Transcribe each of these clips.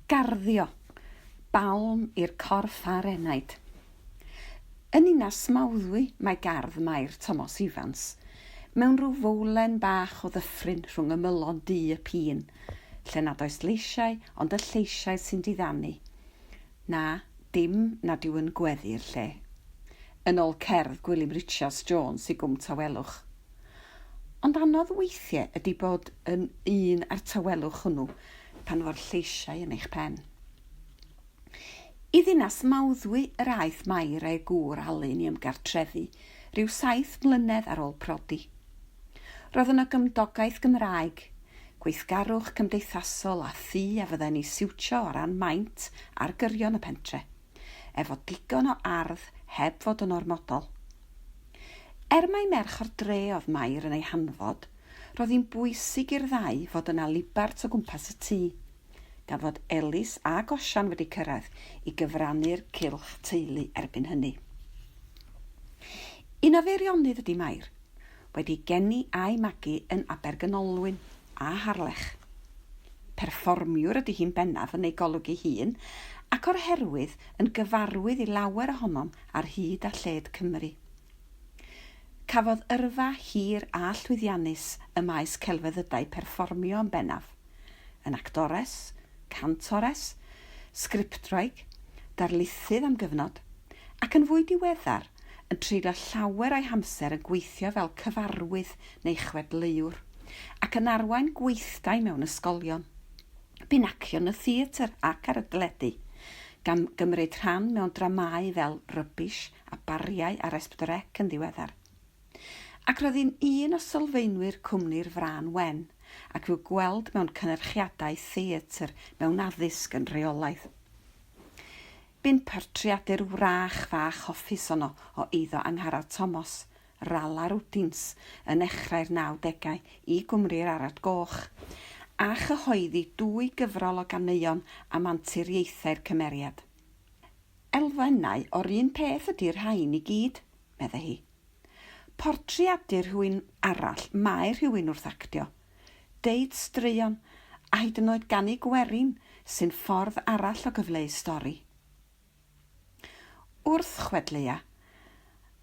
Garddio, balm i'r corff a'r enaid. Yn ninas Mawddwy mae gardd Mair Tomos Ifans, mewn rhyw fowlen bach o ddyffryn rhwng ymylon du y pîn, lle nad oes leisiau ond y lleisiau sy'n diddanu. Na, dim nad yw yn gweddu'r lle. Yn ôl cerdd Gwilym Richards Jones i Gwm Tawelwch. Ond anodd weithiau ydy bod yn un â'r tawelwch hwnnw pan fo'r lleisiau yn eich pen. I ddinas Mawddwy yr aeth Mair a'i gŵr Alun i ymgartrefu, rhyw saith mlynedd ar ôl prodi. Roedd yno gymdogaeth Gymraeg, gweithgarwch cymdeithasol a thŷ a fyddai'n ei siwtio o ran maint ar gyrion y pentre, efo digon o ardd heb fod yn ormodol. Er mai merch o'r dre oedd Mair yn ei hanfod, Roedd hi'n bwysig i'r ddau fod yna libart o gwmpas y tŷ, gan fod Elis a Gosian wedi cyrraedd i gyfrannu'r cylch teulu erbyn hynny. Un o Feirionnydd ydy Mair, wedi geni a'i magu yn Abergynolwyn a Harlech. Perfformiwr ydy hi'n bennaf yn ei golwg ei hun, ac o'r herwydd yn gyfarwydd i lawer ohonom ar hyd a lled Cymru. Cafodd yrfa hir a llwyddiannus ym maes celfyddydau perfformio yn bennaf, yn actores, cantores, sgriptwraig, darlithydd am gyfnod, ac yn fwy diweddar, yn treulio llawer o'i hamser yn gweithio fel cyfarwydd neu chwedleuwr, ac yn arwain gweithdai mewn ysgolion. Bu'n actio yn y theatr ac ar y deledu, gan gymryd rhan mewn dramâu fel Rybish a bariau ar S4C yn ddiweddar. Ac roedd hi'n un o sylfaenwyr cwmni'r Frân Wen ac i'w gweld mewn cynyrchiadau theatr mewn addysg yn rheolaidd. Bu'n portreadu'r wrach fach hoffus honno o eiddo Angharad Tomos, Rala Rwdins, yn nechrau'r nawdegau i Gwmni'r Arad Goch, a chyhoeddi dwy gyfrol o ganeuon am anturiaethau'r cymeriad. Elfennau o'r un peth ydi'r rhain i gyd, medde hi. Portreadu rhywun arall mae rhywun wrth actio. Deud straeon, a hyd yn oed ganu gwerin, sy'n ffordd arall o gyfleu stori. Wrth chwedleua,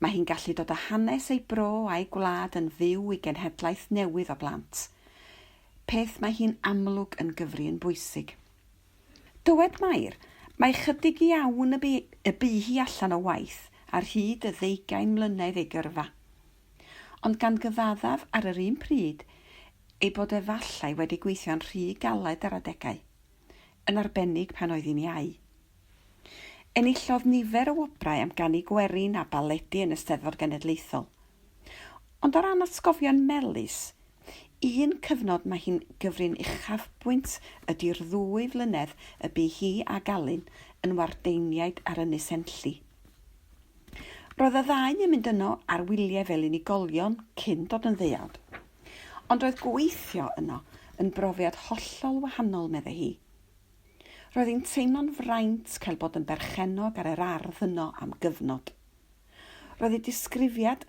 mae hi'n gallu dod â hanes ei bro a'i gwlad yn fyw i genhedlaeth newydd o blant, peth mae hi'n amlwg yn gyfri yn bwysig. Dywed Mair mai chydig iawn y bu y bu hi allan o waith ar hyd y ddeugain mlynedd ei gyrfa. Ond gan gyfaddef ar yr un pryd ei bod efallai wedi gweithio'n rhy galed ar adegau, yn arbennig pan oedd hi'n iau. Enillodd nifer o wobrau am ganu gwerin a baledi yn y Steddfod Genedlaethol. Ond o ran atgofion melys, Un cyfnod mae hi'n gyfrin uchafbwynt ydi'r ddwy flynedd y bu hi ag Alun yn wardeiniaid ar Ynys Enlli. Roedd y ddau yn mynd yno ar wyliau fel unigolion cyn dod yn ddeuawd. Ond roedd gweithio yno yn brofiad hollol wahanol, meddai hi. Roedd hi'n teimlo'n fraint cael bod yn berchennog ar yr ardd yno am gyfnod. Roedd ei disgrifiad,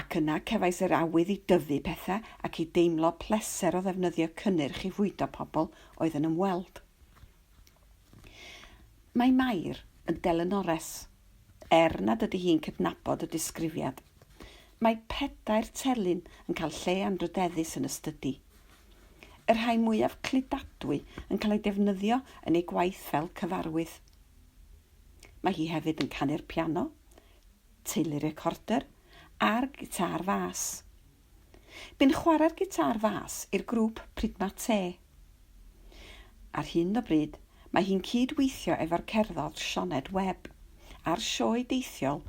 ac yna cefais yr awydd i dyfu pethau ac i deimlo pleser o ddefnyddio cynnyrch i fwydo pobl oedd yn ymweld. Mae Mair yn delynores, er nad ydy hi'n cydnabod y disgrifiad. Mae pedair telyn yn cael lle anrhydeddus yn y stydi. Y rhai mwyaf cludadwy yn cael eu defnyddio yn ei gwaith fel cyfarwydd. Mae hi hefyd yn canu'r piano, teulu recorder a'r gitâr fas. Bu'n chwarae'r gitâr fas i'r grŵp Pryd Ma Te. Ar hyn o bryd, mae hi'n cyd-weithio efo'r cerddor Sioned Webb ar sioe deithiol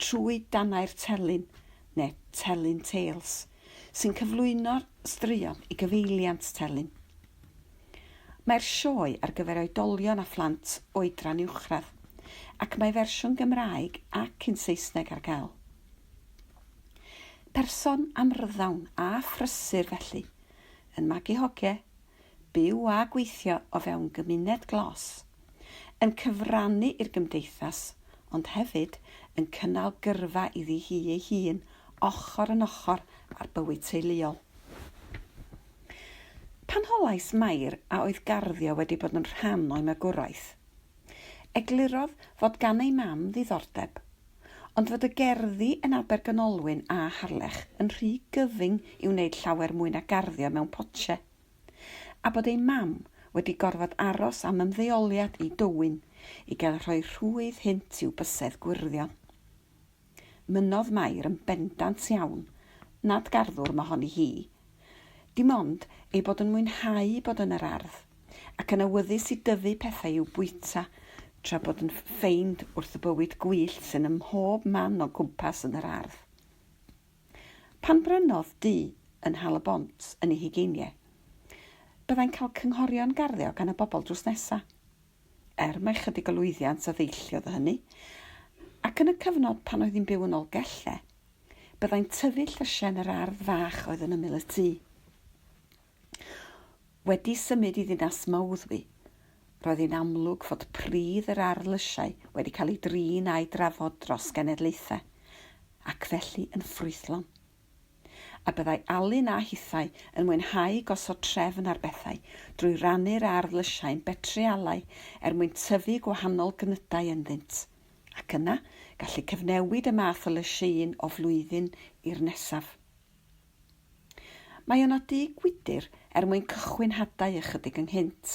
Trwy Dannau'r Telyn, neu Telyn Tales, sy'n cyflwyno'r straeon i gyfeiliant telyn. Mae'r sioe ar gyfer oedolion a phlant oedran uwchradd, ac mae fersiwn Gymraeg ac un Saesneg ar gael. Person amryddawn a phrysur felly, yn magu hogie, byw a gweithio o fewn gymuned glos, yn cyfrannu i'r gymdeithas ond hefyd yn cynnal gyrfa iddi hi ei hun ochr yn ochr â'r bywyd teuluol. Pan holais Mair a oedd garddio wedi bod yn rhan o'i magwraeth, eglurodd fod gan ei mam ddiddordeb, ond fod y gerddi yn Abergynolwyn a Harlech yn rhy gyfyng i wneud llawer mwy na garddio mewn potiau, a bod ei mam wedi gorfod aros am ymddeoliad i Dywyn i gael rhoi rhwydd hynt i'w bysedd gwyrddion. Mynnodd Mair yn bendant iawn nad garddwr mohoni hi, dim ond ei bod yn mwynhau bod yn yr ardd, ac yn awyddus i dyfu pethau i'w bwyta, tra bod yn ffeind wrth y bywyd gwyllt sy'n ym mhob man o gwmpas yn yr ardd. Pan brynodd dŷ yn Nhal-y-bont yn ei hugeiniau, byddai'n cael cynghorion garddio gan y bobl drws nesa. Er mai chydig o lwyddiant a ddeilliodd o hynny, ac yn y cyfnod pan oedd hi'n byw yn Nolgellau, byddai'n tyfu llysiau yn yr ardd fach oedd yn ymyl y tŷ. Wedi symud i ddinas Mawddwy, roedd hi'n amlwg fod pridd yr ardd lysiau wedi cael ei drin a'i drafod dros genedlaethau, ac felly yn ffrwythlon. A byddai Alun a hithau yn mwynhau gosod trefn ar bethau drwy rannu'r ardd lysiau'n betryalau er mwyn tyfu gwahanol gnydau ynddynt, ac yna gallu cyfnewid y math o lysieuyn o flwyddyn i'r nesaf. Mae yno dŷ gwydr er mwyn cychwyn hadau ychydig ynghynt,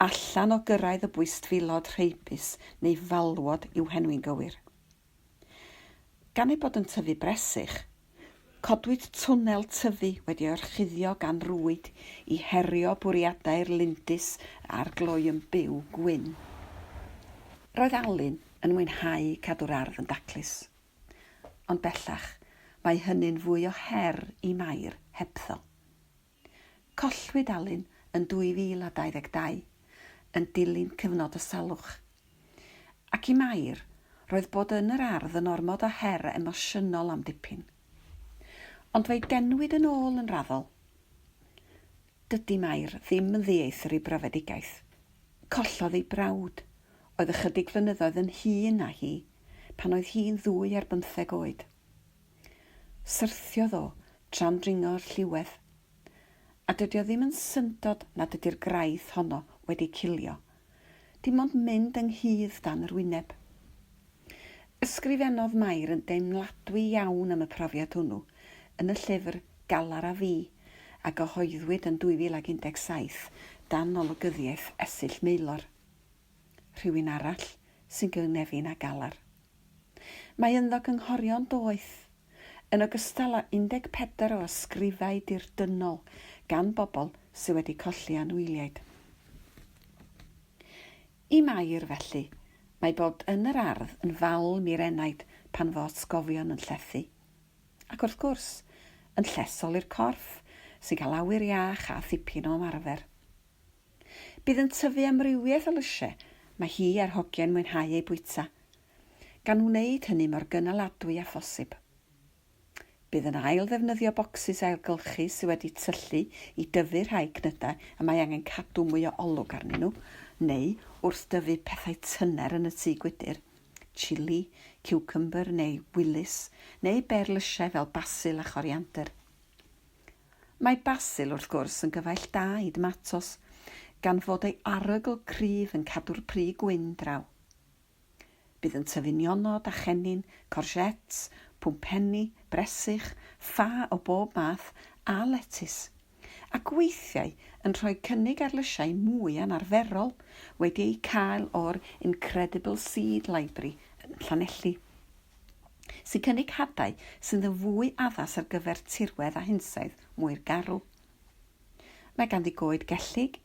allan o gyrraedd y bwystfilod rheibus neu falwod i'w henwi'n gywir. Gan ei bod yn tyfu bresych, codwyd twnnel tyfu wedi ei orchuddio gan rwyd i herio bwriadau'r lindys a'r gloeon byw gwyn. Roedd Alun yn mwynhau cadw'r ardd yn daclus. Ond bellach, mae hynny'n fwy o her i Mair hebddo. Collwyd Alun yn 2022 yn dilyn cyfnod o salwch. Ac i Mair, roedd bod yn yr ardd yn ormod o her emosiynol am dipyn. Ond fe'i denwyd yn ôl yn raddol. Dydy Mair ddim yn ddieithr i brofedigaeth. Collodd ei brawd, oedd ychydig flynyddoedd yn hŷn na hi, pan oedd hi'n ddwy ar bymtheg oed. Syrthiodd o tra'n dringo'r lliwedd. A dydy o ddim yn syndod nad ydy'r graith honno wedi cilio. Dim ond mynd ynghudd dan yr wyneb. Ysgrifennodd Mair yn deimladwy iawn am y profiad hwnnw yn y llyfr Galar a Fi, a gyhoeddwyd yn 2017 dan olygyddiaeth Esyllt Maelor. Rhywun arall sy'n gynefin â galar. Mae ynddo gynghorion doeth, yn ogystal â 14 o ysgrifau dirdynnol gan bobl sydd wedi colli anwyliaid. I Mair, felly, mae bod yn yr ardd yn falm i'r enaid pan fo atgofion yn llethu. Ac wrth gwrs, yn llesol i'r corff, sy'n cael awyr iach a thipyn o ymarfer. Bydd yn tyfu amrywiaeth o lysiau mae hi a'r hogiau'n mwynhau eu bwyta, gan wneud hynny mor gynaladwy â phosib. Bydd yn ail-ddefnyddio bocsys ailgylchu sydd wedi tyllu i dyfu rhai cnydau y mae angen cadw mwy o olwg arnyn nhw, neu wrth dyfu pethau tyner yn y tŷ gwydr, chili, ciwcymbr neu wilys, neu berlysiau fel basil a choriander. Mae basil, wrth gwrs, yn gyfaill da i domatos, gan fod ei arogl cryf yn cadw'r pry gwyn draw. Bydd yn tyfu nionod a chennin, courgettes, pwmpenni, bresych, ffa o bob math, a letys. Ac weithiau yn rhoi cynnig ar lysiau mwy anarferol wedi eu cael o'r Incredible Seed Library yn Llanelli. sy'n cynnig hadau sydd yn fwy addas ar gyfer tirwedd a hinsawdd mwy'r garw. Mae ganddi goed gellyg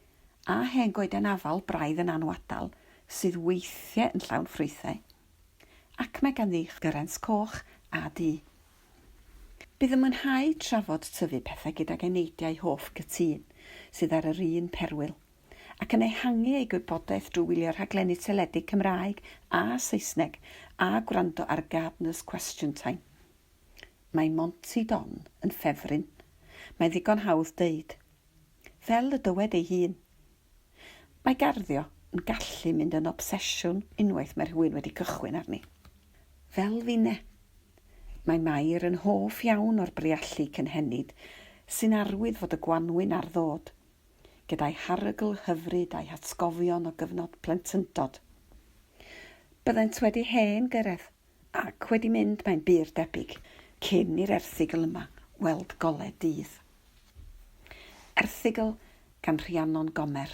a hen goeden afal braidd yn anwadal sydd weithiau yn llawn ffrwythau, ac mae ganddi gyrens coch a du. Bydd yn mwynhau trafod tyfu pethau gydag eneidiau hoff gytûn sydd ar yr un perwyl. ac yn ehangu ei gwybodaeth drwy wylio rhaglenni teledu Cymraeg a Saesneg a gwrando ar Gardener's Question Time. Mae Monty Don yn ffefryn. Mae'n ddigon hawdd deud. Fel y dywed ei hun. Mae garddio yn gallu mynd yn obsesiwn unwaith mae rhywun wedi cychwyn arni. Fel finne. Mae Mair yn hoff iawn o'r briallu cynhenid sy'n arwydd fod y gwanwyn ar ddod. gyda'i harogl hyfryd a'i hatgofion o gyfnod plentyndod. Byddent wedi hen gyrraedd, ac wedi mynd, mae'n bur debyg, cyn i'r erthygl yma weld golau dydd. Erthygl gan Rhiannon Gomer.